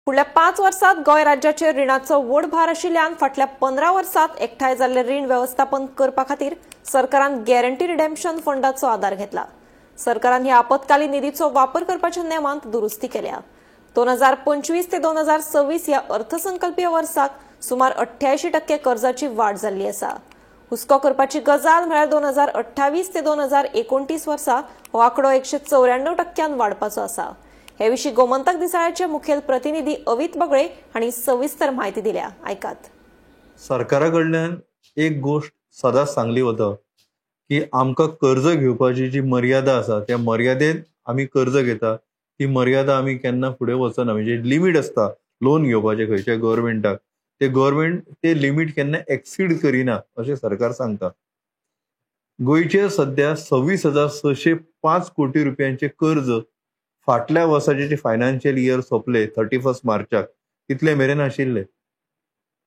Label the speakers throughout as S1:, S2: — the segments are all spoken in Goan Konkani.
S1: फुडल्या 5 वर्सात गोंय राज्याचेर रिणाचो व्हड भार आशिल्ल्यान फाटल्या 15 वर्सात एकठांय जाल्ले रीण वेवस्थापन करपा खातीर सरकारान गॅरंटी रिडेम्पशन फंडाचो आदार घेतला. सरकारान ह्या आपत्कालीन निधीचो वापर करपाच्या नेमांत दुरुस्ती केल्या. 2025 ते 2026 ह्या अर्थसंकल्पीय वर्साक सुमार 88% कर्जाची वाड जाल्ली आसा. हुस्को करपाची गजाल म्हळ्यार 2028 ते 2029 वर्सा हो आंकडो 194% वाडपाचो आसा. हे विशीं गोमंतक दिसाळ्याचे मुखेल प्रतिनिधी अवित बगळे हांणी सविस्तर म्हायती दिल्या. आयकात.
S2: सरकारा कडल्यान एक गोष्ट सदांच सांगली वता की आमकां कर्ज घेवपाची जी मर्यादा आसा त्या मर्यादेत आमी कर्ज घेता, ती मर्यादा आमी केन्ना फुडें वचना. म्हणजे लिमीट आसता लोन घेवपाचें खंयच्या गव्हर्मेंटाक, ते गव्हर्मेंट ते लिमीट केन्ना एक्सीड करिना अशें सरकार सांगता. गोंयचे सध्या 26,605 कोटी रुपयांचे कर्ज फाटल्या वर्साचे जे फायनान्शियल इयर सोंपले 31 मार्चाक तितले मेरेन आशिल्ले.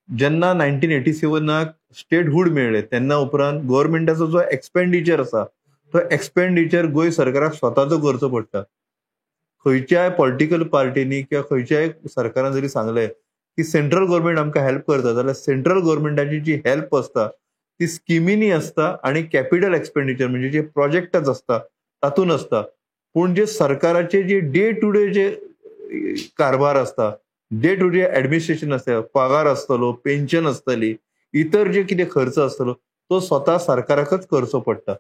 S2: जेन्ना 1987 स्टेटहूड मेळ्ळे तेन्ना उपरांत गव्हर्मेंटाचो जो एक्सपेंडिचर आसा तो एक्सपेंडिचर गोंय सरकाराक स्वताचो करचो पडटा. खंयच्याय पॉलिटिकल पार्टीनी किंवा खंयच्याय सरकारान जरी सांगलें की सेंट्रल गव्हर्मेंट आमकां हेल्प करता, जाल्यार सेंट्रल गव्हर्मेंटाची जी हेल्प आसता ती स्किमीनी आसता आनी कॅपिटल एक्सपेंडिचर म्हणजे जे प्रोजेक्टच आसता तातूंत आसता. पूण जे सरकाराचे जे डे टू डे जे कारभार आसता, डे टू डे एडमिनिस्ट्रेशन आसता, पगार आसतलो, पेन्शन आसतली, इतर जे कितें खर्च आसतलो तो स्वता सरकाराकच करचो पडटा.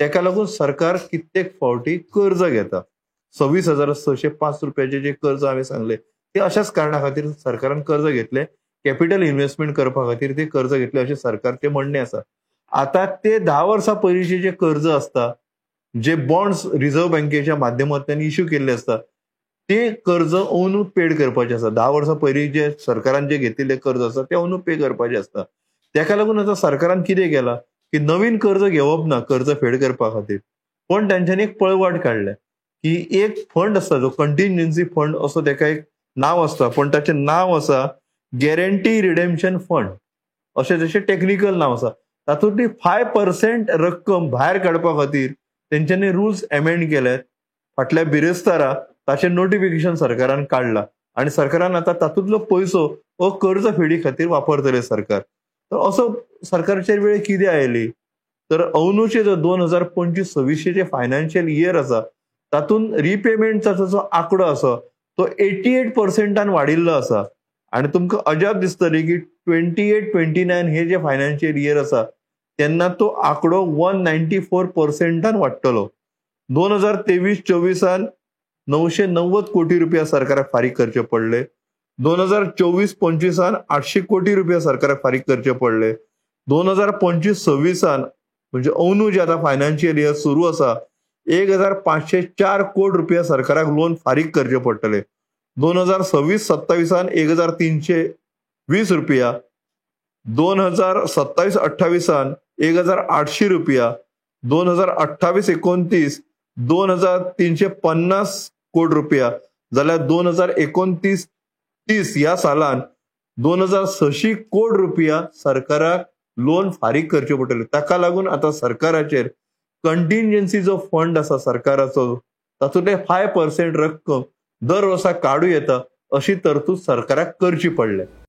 S2: तेका लागून सरकार कित्येक फावटी कर्ज घेता. 26,605 रुपयाचे जे कर्ज हांवें सांगले ते अशाच कारणा खातीर सरकारान कर्ज घेतले, कॅपिटल इन्व्हेस्टमेंट करपा खातीर ते कर्ज घेतले अशें सरकारचें म्हणणें आसा. आतां ते 10 वर्सां पयलींचे जे कर्ज आसता, जे बॉन्ड्स रिझर्व्ह बँकेच्या माध्यमांतल्यान इश्यू केल्ले आसता ते कर्ज अंदू पेड करपाचे आसा. 10 वर्सां पयलीं जे सरकारान जे घेतिल्ले कर्ज आसा ते अंदू पे करपाचे आसता. तेका लागून आतां सरकारान कितें केलां की नवीन कर्ज घेवप ना कर्ज फेड करपा खातीर, पण तांच्यांनी एक पळवाट काडल्या की एक फंड आसता जो कंटिन्जन्सी फंड असो तेका एक नांव आसता, पण ताचें नांव आसा गॅरंटी रिडेम्पशन फंड अशें जशें टॅक्निकल नांव आसा. तातूंतली 5% रक्कम भायर काडपा खातीर तेंच्यांनी रुल्स एमेंड केले. फाटल्या बिरेस्तारा ताचें नोटिफिकेशन सरकारान काडलां आनी सरकारान आतां तातूंतलो पयसो हो कर्ज फेडी खातीर वापरतले सरकार. तर असो सरकारचेर वेळ कितें आयली तर अंदूचे जो 2025-26 जे फायनान्शियल इयर आसा तातूंत रिपेमेंटचाचो जो आंकडो आसा तो 88% वाडिल्लो आसा. आनी तुमकां अजाप दिसतली की 28-29 हे जे फायनान्शियल इयर आसा तेन्ना तो आंकडो 194% वाडटलो. 2023-24 990 कोटी रुपया सरकाराक फारीक करचे पडले. 2024-25 800 कोटी रुपया सरकाराक फारीक करचे पडले. 2025-26 म्हणजे अंदू जे आतां फायनान्शियल इयर सुरू आसा 1,504 कोटी रुपया सरकाराक लोन फारीक करचे पडटले. 2026-27 1,320 रुपया, 2027-28 1,800 रुपया, 2028-29 2,350 कोटी रुपया, जाल्यार 2029-30 ह्या सालान 2,600 कोटी रुपया सरकाराक लोन फारीक करचे पडटले. ताका लागून आतां सरकाराचेर कंटिन्जन्सी जो फंड आसा सरकाराचो तातूंतले 5% रक्कम दर वर्सा काडूं येता अशी तरतूद सरकाराक करची पडल्या.